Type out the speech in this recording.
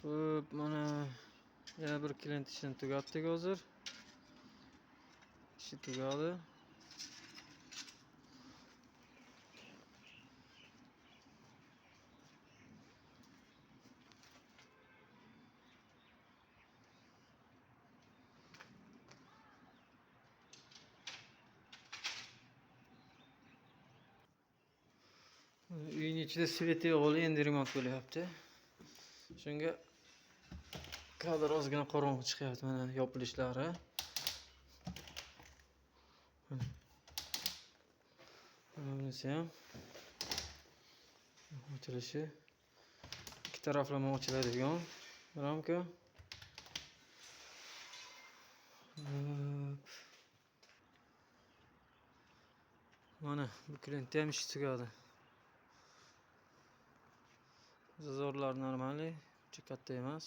Xo'p, mana yana bir klient ishini tugatdik hozir. Ishi tugadi. Uyning ichida svet yo'q, endi remont bo'lyapti. Shunga kadr ozgina qorong'i chiqyapti, mana yopilishlari. Mana bunisi ham ochilishi. Ikki taraflama ochiladigan ramka. Mana bu klientda ham ishi tugadi. Zazorlar normalniy, uncha katta emas.